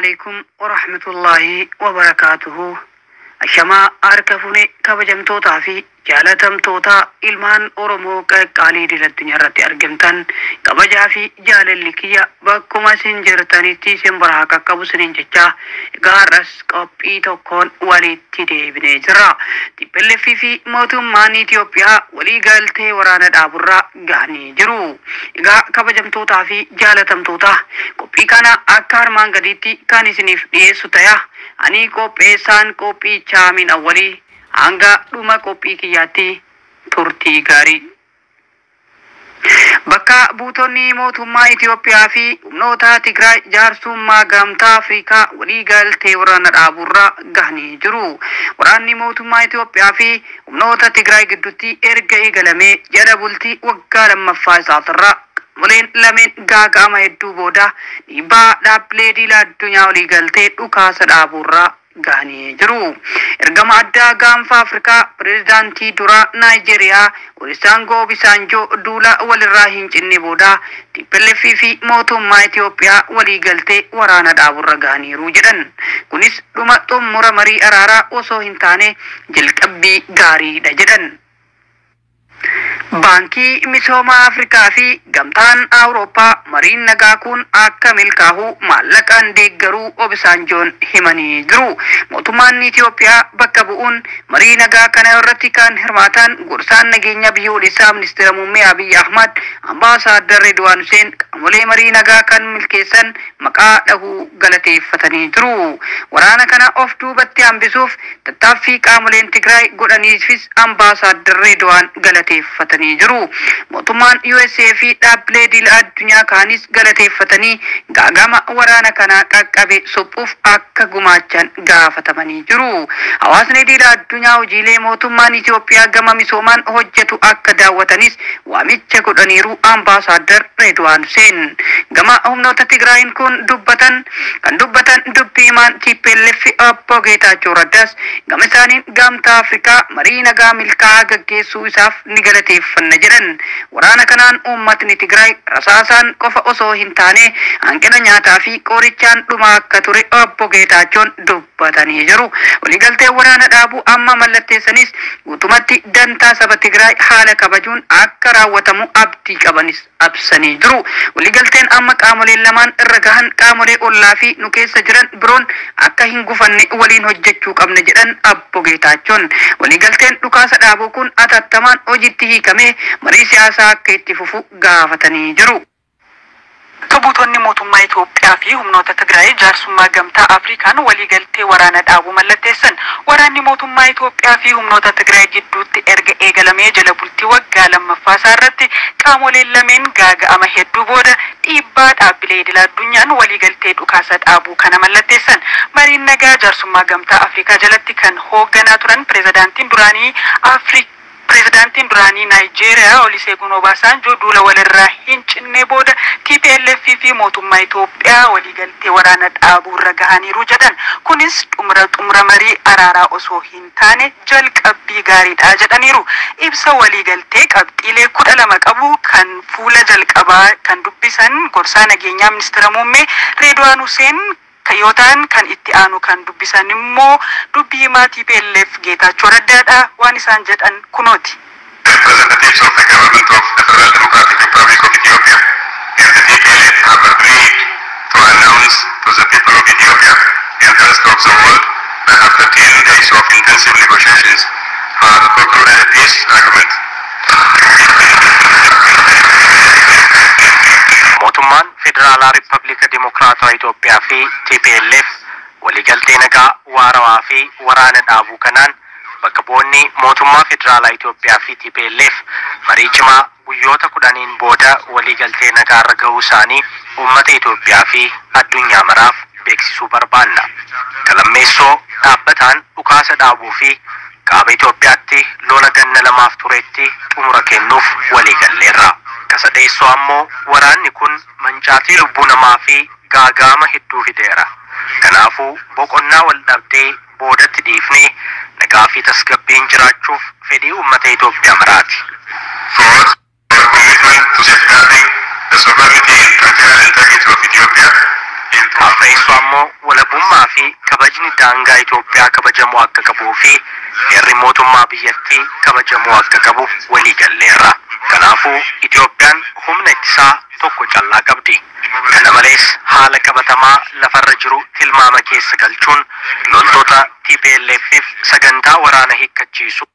Alaikum warahmatullaahi wabarakaatuhu. Ashamaa harka fuune, kabajamtootaa fi jaalatamtoota ilmaan Oromoo qaqqaalii idil addunyaa irratti argamtan, kabajaa fi jaalalli kiyya bakkuma isin jirtanitti isin bira haa qaqqabu isiniin jechaa, egaa har'as qophii tokkoon walitti deebinee jirra. TPLF fi mootummaan Itoophiyaa walii galtee waraana dhaaburraa gahanii jiru. Egaa kabajamtootaa fi jaalatamtoota, qophii kana akka armaan gadiitti kan isiniif dhiyeessu ta'a. Ani qopheessaan qophichaa Amin Awwalii, hanga dhuma qophii kiyyaatti turtii gaarii. Bakka buutonni mootummaa Itoophiyaa fi humnoota Tigraay jaarsummaa Gamtaa Afrikaa walii galtee waraana dhaaburraa gahanii jiru. Waraanni mootummaa Itoophiyaa fi humnoota Tigraay gidduutti erga eegalamee jala bultii waggaa lammaffaa isaatirraa qaamoleen lameen gaaga'ama hedduu booda dhiibbaa dhaabbilee idil addunyaa walii galtee dhukaasa dhaaburraa gahanii jiru. Ergama addaa Gaanfa Afrikaa pirezidaantii duraa Naayijeeriyaa Olusegun Obasanjoo duula walirraa hin cinne booda TPLF fi mootummaa Itoophiyaa walii galtee waraana dhaaburra gahaniiru jedhan. Kunis dhuma xumura marii araaraa osoo hin taane jalqabbii gaariidha jedhan. Baankii Misooma Afrikaa fi Gamtaan Awurooppaa mariin nagaa kun akka milkaa'u maallaqaan deeggaruu Obasanjoon himanii jiru. Mootummaan Itoophiyaa bakka bu'uun marii nagaa kana irratti kan hirmaatan gorsaan nageenya biyyoolessaa ministeera muummee Abiy Ahmad, Ambaasaaddar Redwaan Hussein, qaamolee marii nagaa kan milkeessan maqaa dhahuu galateeffatanii jiru. Waraana kana of duubatti hambisuuf tattaaffii qaamoleen Tigraay godhaniifis Ambaasaaddar Redwaan galateeffatanii jiru. Mootummaan USA fi dhaabbilee idil addunyaa kaanis galateeffatanii gaagama waraana kana qaqqabe suphuuf akka gumaachan gaafatamanii jiru. Hawaasni idil addunyaa hojiilee mootummaan Itoophiyaa gama misoomaan hojjetu akka daawwatanis waamicha godhaniiru Ambaasaaddar Redwaan Hussein. Gama humnoota Tigraayin kun dubbatan kan dubbatan dubbii himaan TPLF obbo Geetaachoo Raddaas gama isaaniin Gamtaa Afrikaa marii nagaa milkaa'aa gaggeessuu isaaf ni galateeffanna jedhan. Waraana kanaan uummatni Tigraay rasaasaan qofa osoo hin taane hanqina nyaataa fi qorichaan dhumaa akka ture obbo Geetaachoon dubbatanii jiru. Waliigaltee waraana dhaabuu amma mallatteessanis guutumatti dantaa saba Tigraay haala kabajuun akka raawwatamu abdii qabanis absanii jiru. Waliigalteen amma qaamoleen lamaan irra gahan qaamolee ollaa fi nu keessa jiran biroon akka hin gufanne waliin hojjechuu qabna jedhan obbo Geetaachoon. Waliigalteen dhukaasa dhaabuu kun atattamaan hojiitti hiikamee marii siyaasaa akka itti fufu gaafatanii jiru. Bakka buutonni mootummaa Itoophiyaa fi humnoota Tigraay jaarsummaa Gamtaa Afrikaan waliigaltee waraana dhaabuu mallatteessan. Waraanni mootummaa Itoophiyaa fi humnoota Tigraay gidduutti erga eegalamee jala bultii waggaa lammaffaa isaa irratti qaamoleen lameen gaaga'ama hedduu booda dhiibbaa dhaabbilee idil addunyaan waliigaltee dhukaasa dhaabuu kana mallatteessan. Mariin nagaa jaarsummaa Gamtaa Afrikaa jalatti kan hoogganaa turan pirezidaantiin duraanii Naayijeeriyaa Olusegun Obasanjoo duula walirraa hin cinne booda TPLF fi mootummaa Itoophiyaa waliigaltee waraana dhaabuu irra gahaniiru jedhan. Kunis xumura xumura marii araaraa osoo hin taane jalqabbii gaariidha jedhaniiru. Ibsa waliigaltee qabxiilee 12 qabu kan fuula jalqabaa kan dubbisan gorsaa nageenyaa ministeera muummee Reedwaan Hussein yoo ta'an, kan itti aanu kan dubbisan immoo dubbii himaa TPLF Geetaachoo Raddaadha. Waan isaan jedhan kunooti. Representatives of the government of the Federal Democratic Republic of Ethiopia and the TPLF have agreed to announce to the people of Ethiopia and the rest of the world that after 10 days of intensive negotiations have concluded a peace agreement. Mootummaan Federaalaa Riippaabilika Dimokiraatawaa Itoophiyaa fi TPLF waliigaltee nagaa waarawaa fi waraana dhaabuu kanaan, bakka bu'oonni mootummaa federaalaa Itoophiyaa fi TPLF marii cimaa guyyoota 10n booda waliigaltee nagaarra gahuu isaanii uummata Itoophiyaa fi addunyaa maraaf beeksisuu barbaanna. Kalammeessoo, dhaabbataan dhukaasa dhaabuu fi kaaba Itoophiyaatti lola ganna 2f turetti xumura kennuuf waliigalleerra. Kasadeessoo ammoo, waraanni kun mancaatii lubbuu namaa fi gaagaama hedduu fideera. Kanaafuu boqonnaa wal dhabdee boodatti dhiifnee nagaa fi tasgabbiin jiraachuuf fedhii uummata Itoophiyaa maraati. Fourth, our commitment to safeguarding the sovereignty and territorial integrity of Ethiopia Afreessoo ammoo walabummaa fi kabajni daangaa Itoophiyaa kabajamuu akka qabuu fi heerri mootummaa biyyattii kabajamuu akka qabu walii galleerra. Kanaafuu Itoophiyaan humna ittisaa tokko callaa qabdi. Kana malees haala qabatamaa lafarra jiru tilmaama keessa galchuun loltoota TPLFif sagantaa waraana hiikkachiisu.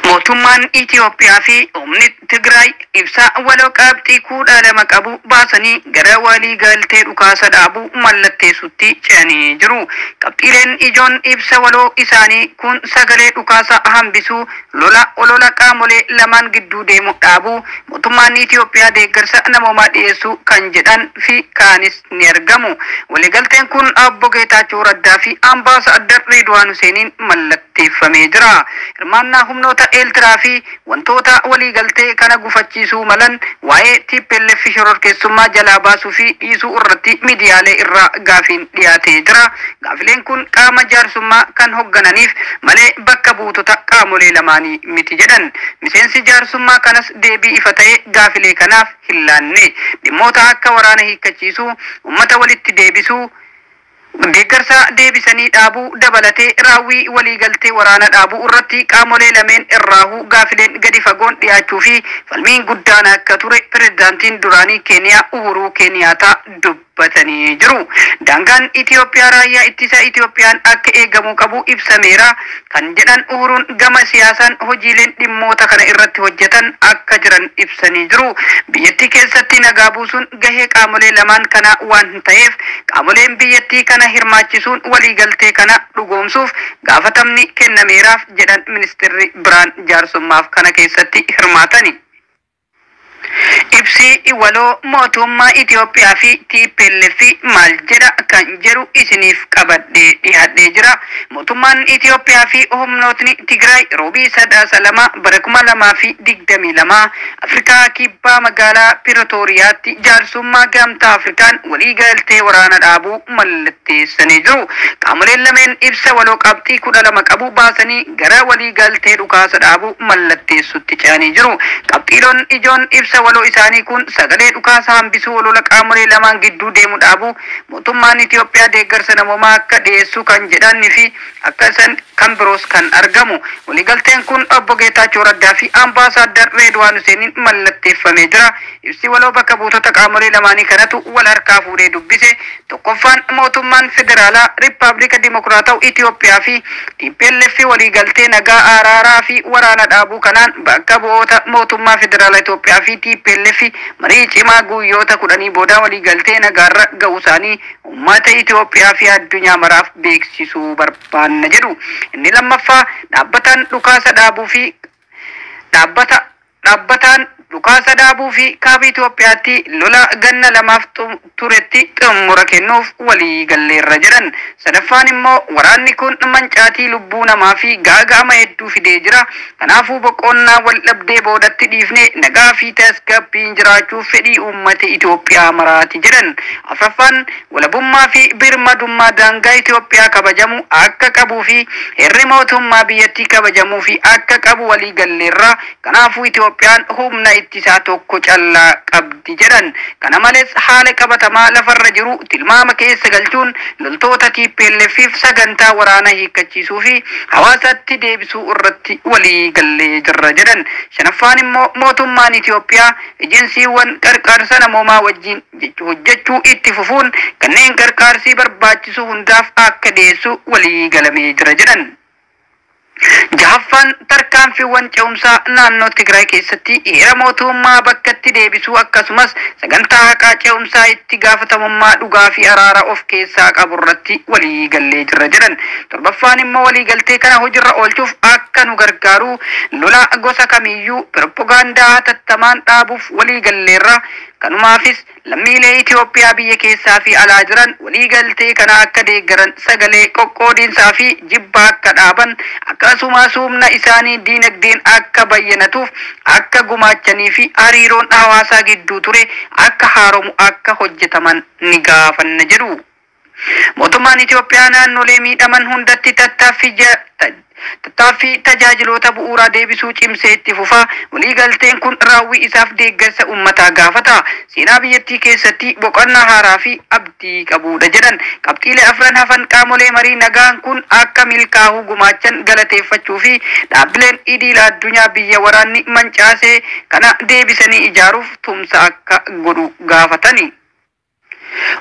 Mootummaan Itoophiyaa fi humni Tigraay ibsa waloo qabxii 12 qabu baasanii gara walii galtee dhukaasa dhaabuu mallatteessutti ce'anii jiru. Qabxiileen ijoon ibsa waloo isaanii kun sagalee dhukaasa hambisuu, lola olola qaamolee lamaan gidduu deemu dhaabuu, mootummaan Itoophiyaa deeggarsa namoomaa dhiyeessuu kan jedhan fi kaanis ni argamu. Waliigalteen kun Obbo Geetaachoo Raddaa fi Ambaasaadar Ridwaan Huseeniin mallatteeffamee jira. Hirmaannaa humnoota Eertiraa fi wantoota waliigaltee kana gufachiisuu malan waa'ee TPLF shororkeessummaa jalaa baasuu fi dhiisuu irratti miidiyaalee irraa gaafiin dhiyaatee jira. Gaafileen kun qaama jaarsummaa kan hooggananiif malee bakka buutota qaamolee lamaanii miti jedhan. Miseensi jaarsummaa kanas deebii ifa ta'e gaafilee kanaaf hin laanne. Dhimmoota akka waraana hiikkachiisuu, uummata walitti deebisuu, deeggarsa deebisanii dhaabuu dabalatee raawwii waliigaltee waraana dhaabuu irratti qaamolee lameen irraahuu gaafileen gadi fagoon dhiyaachuu fi falmiin guddaan akka ture pirezidaantiin duraanii Keeniyaa Uhuruu Keeniyaataa dubbatanii jiru. Daangaan Itoophiyaa raayyaa ittisa Itoophiyaan akka eegamuu qabu ibsameera kan jedhan Uhuruun gama siyaasaan hojiileen dhimmoota kana irratti hojjetan akka jiran ibsanii jiru. Biyyattii keessatti nagaa buusuun gahee qaamolee lamaan kanaa waan ta'eef qaamoleen biyyattii kana hirmaachisuun waliigaltee kana dhugoomsuuf gaafatamni kennameeraaf jedhan ministeerri biraan jaarsummaaf kana keessatti hirmaatani. Ibsi waloo mootummaa Itoophiyaa fi TPLF maal jedha kan jedhu isiniif qabadhee dhiyaadhee jira. Mootummaan Itoophiyaa fi humnootni Tigraay roobii 2/3 bara 2022 Afrikaa Kibbaa magaalaa Piretooriyaatti jaarsummaa gamtaa Afrikaan waliigaltee waraana dhaabuu mallatteessanii jiru. Qaamoleen lameen ibsa waloo qabxii 12 qabu baasanii gara waliigaltee dhukaasa dhaabuu mallatteessutti ce'anii jiru. Qabxiiloon ijoon ibsa waloo isaanii kun sagalee dhukaasa hambisuu, olola qaamolee lamaan gidduu deemu dhaabuu, mootummaan Itoophiyaa deeggarsa namoomaa akka dhiyeessu kan jedhanii fi akka isan kan biroos kan argamu. Waliigalteen kun Obbo Geetaachoo Raddaa fi Ambaasaadar Reedwaan Huseeniin mallatteeffamee jira. Ibsi waloo bakka buutota qaamolee lamaanii kanatu wal harkaa fuudhee dubbise. Tokkoffaan mootummaan federaalaa Riippaabilika Dimokiraatawaa Itoophiyaa fi TPLF waliigaltee nagaa araaraa fi waraana dhaabuu kanaan bakka bu'oota mootummaa federaalaa Itoophiyaa fi TPLF marii cimaa guyyoota 10 booda waliigaltee nagaarra ga'uu isaanii uummata Itoophiyaa fi addunyaa maraaf beeksisuu barbaanna jedhu. Inni lammaffaa dhaabbataan dhukaasa dhaabuu fi dhaabbataan dhukaasa dhaabuu fi kaaba Itoophiyaatti lola ganna lamaaf turetti xumura kennuuf walii galleerra jedhan. Sadaffaan immoo waraanni kun mancaatii lubbuu namaa fi gaaga'ama hedduu fidee jira. Kanaafuu boqonnaa wal dhabdee boodatti dhiifnee nagaa fi tasgabbiin jiraachuuf fedhii uummata Itoophiyaa maraati jedhan. Afraffaan walabummaa fi birmadummaa daangaa Itoophiyaa kabajamu akka qabuu fi heerri mootummaa biyyattii kabajamuu fi akka qabu walii galleerra. Kanaafuu Itoophiyaan humna ittisaa tokko callaa qabdi jedhan. Kana malees haala qabatamaa lafarra jiru tilmaama keessa galchuun loltoota TPLFif sagantaa waraana hiikkachiisuu fi hawaasatti deebisuu irratti walii gallee jirra jedhan. Shanaffaan immoo mootummaan Itoophiyaa ejensiiwwan qarqaarsa namoomaa wajjin hojjechuu itti fufuun kanneen qarqaarsi barbaachisu hundaaf akka dhiyeessu walii galamee jira jedhan. Jahaffaan tarkaanfiiwwan ce'umsaa naannoo Tigraay keessatti heera mootummaa bakkatti deebisuu akkasumas sagantaa haqaa ce'umsaa itti gaafatamummaa dhugaa fi araara of keessaa qabu irratti walii gallee jirra jedhan. Torbaffaan immoo walii galtee kana hojiirra oolchuuf akka nu gargaaru lola gosa kamiyyuu pirooppogaandaa hatattamaan dhaabuuf walii galleerra. Kanumaafis lammiilee Itoophiyaa biyya keessaa fi alaa jiran walii galtee kana akka deeggaran sagalee qoqqoodinsaa fi jibbaa akka dhaaban akkasumas humna isaanii diinagdeen akka bayyanatuuf akka gumaachanii fi hariiroon hawaasaa gidduu ture akka haaromu akka hojjetaman ni gaafanna jedhu. Mootummaan Itoophiyaa naannolee miidhaman hundatti tattaaffii tajaajiloota bu'uuraa deebisuu cimsee itti fufa. Waliigalteen kun raawwii isaaf deeggarsa uummataa gaafata. Seenaa biyyattii keessatti boqonnaa haaraa fi abdii qabudha jedhan. Qabxiilee afran hafan qaamolee marii nagaan kun akka milkaa'uu gumaachan galateeffachuu fi dhaabbileen idila addunyaa biyya waraanni mancaasee kana deebisanii ijaaruuf tumsa akka godhu gaafatani.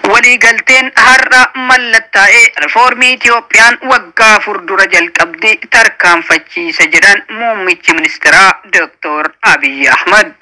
Waliigalteen har'a mallattaa'ee rifoormii Itoophiyaan waggaa 4 dura jalqabdee tarkaanfachiisa jedhan muummichi ministeeraa Dr. Abiy Ahmad.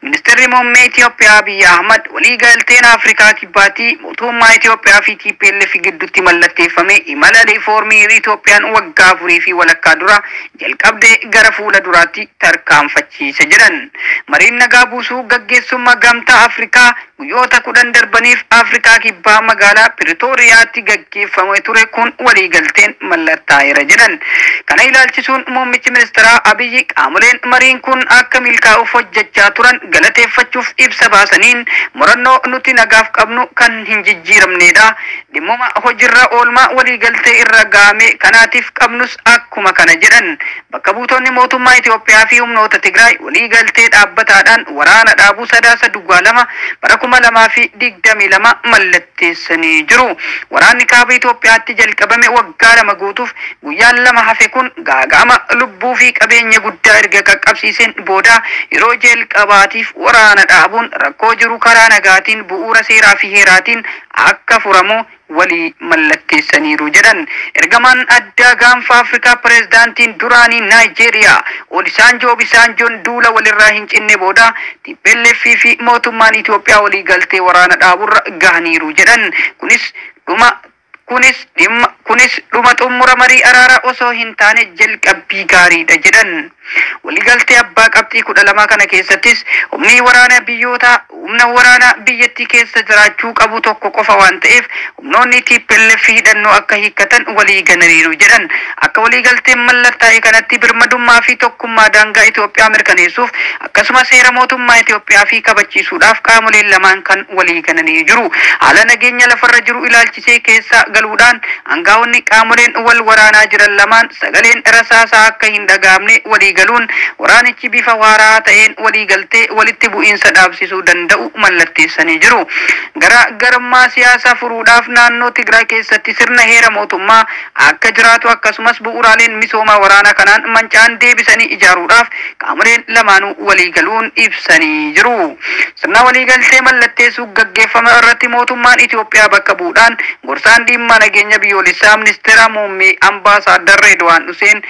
Ministeerri muummee Itoophiyaa Abiy Ahmad waliigalteen Afrikaa Kibbaatii mootummaa Itoophiyaa fi TPLF gidduutti mallatteeffame imala rifoormii Itoophiyaan waggaa 4 fi walakkaa dura jalqabdee gara fuula duraatti tarkaanfachiisa jedhan. Mariin nagaa buusuu gaggeessummaa gamtaa Afrikaa guyyoota 10 darbaniif Afrikaa Kibbaa magaalaa Piritooriyaatti gaggeeffamee ture kun waliigalteen mallattaa'eera jedhan. Kana ilaalchisuun muummichi ministeeraa Abiyyi qaamoleen mariin kun akka milkaa'uuf hojjechaa turan galateeffachuuf ibsa baasaniin murannoo nuti nagaaf qabnu kan hin jijjiiramnedha. Dhimmuma hojiirra oolmaa waliigaltee irra gahame kanaatiif qabnus akkuma kana jedhan. Bakka buutonni mootummaa Itoophiyaa fi humnoota Tigraay waliigaltee dhaabbataadhaan waraana dhaabuu sadaasa duwwaa 2 bara 2022 mallatteessanii jiru. Waraanni kaaba Itoophiyaatti jalqabame waggaa 2 guutuuf guyyaan 2 hafe kun gaaga'ama lubbuu fi qabeenya guddaa erga qaqqabsiiseen booda yeroo jalqabaatiif waraana dhaabuun rakkoo jiru karaa nagaatiin bu'uura seeraa fi heeraatiin akka furamu walii mallatteessaniiru jedhan. Ergamaan addaa gaanfa Afrikaa pireezidaantiin duraanii Naayijeeriyaa Obisaanjoo Obisaanjoon duula walirraa hin cinne booda TPLF fi mootummaan Itoophiyaa walii galtee waraana dhaaburra gahaniiru jedhan. Kunis dhuma xumura marii araaraa osoo hin taane jalqabbii gaariidha jedhan. Waliigaltee abbaa qabxii 12 kana keessattis humni waraana biyyoota humna waraanaa biyyattii keessa jiraachuu qabu tokko qofa waan ta'eef humnoonni TPLF hidhannoo akka hiikkatan walii galaniiru jedhan. Akka waliigalteen mallattaa'e kanatti birmadummaa fi tokkummaa daangaa Itoophiyaa mirkaneessuuf akkasumas seera mootummaa Itoophiyaa fi kabachiisuudhaaf qaamoleen lamaan kan walii galanii jiru. Haala nageenya lafarra jiru ilaalchisee keessa galuudhaan aangaa'onni qaamoleen wal waraanaa jiran lamaan sagaleen rasaasaa akka hin dhaga'amne walii galuun waraanichi bifa waaraa ta'een walii galtee walitti bu'iinsa dhaabsisuu danda'u mallatteessanii jiru. Gara garummaa siyaasaa furuudhaaf naannoo Tigraay keessatti sirna heera mootummaa akka jiraatu akkasumas bu'uuraaleen misoomaa waraanaa kanaan manca'an deebisanii ijaaruudhaaf qaamoleen lamaanuu walii galuun ibsanii jiru. Sirna waliigaltee mallatteessuu gaggeeffame irratti mootummaan Itoophiyaa bakka bu'uudhaan gorsaan dhimma nageenya biyyoolessaa ministeera muummee ambaasaaddar Reedwaan Huseen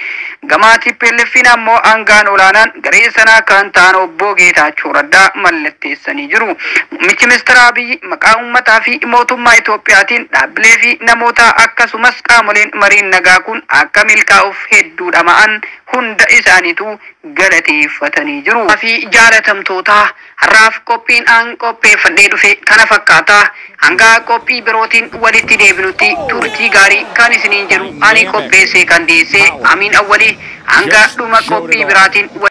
gamaa TPLF'n ammoo aangaan olaanaan garee sanaa kan ta'an obbo Geetaachoo Raddaa mallatteessanii jiru. Muummichi ministeera Abiyyi maqaa uummataa fi mootummaa Itoophiyaatiin dhaabbilee fi namoota akkasumas qaamoleen mariin nagaa kun akka milkaa'uuf hedduu dhama'an hunda isaaniitu galateeffatanii jiru. Fi jaalatamtoota har'aaf qophiin aan qopheeffadhee dhufe kana fakkaata. Hanga qophii birootiin walitti deebinutti turtii gaarii kan isiniin jedhu ani qopheessee kan dhiyeesse Amiin Awwalii hanga dhuma qophii biraatiin.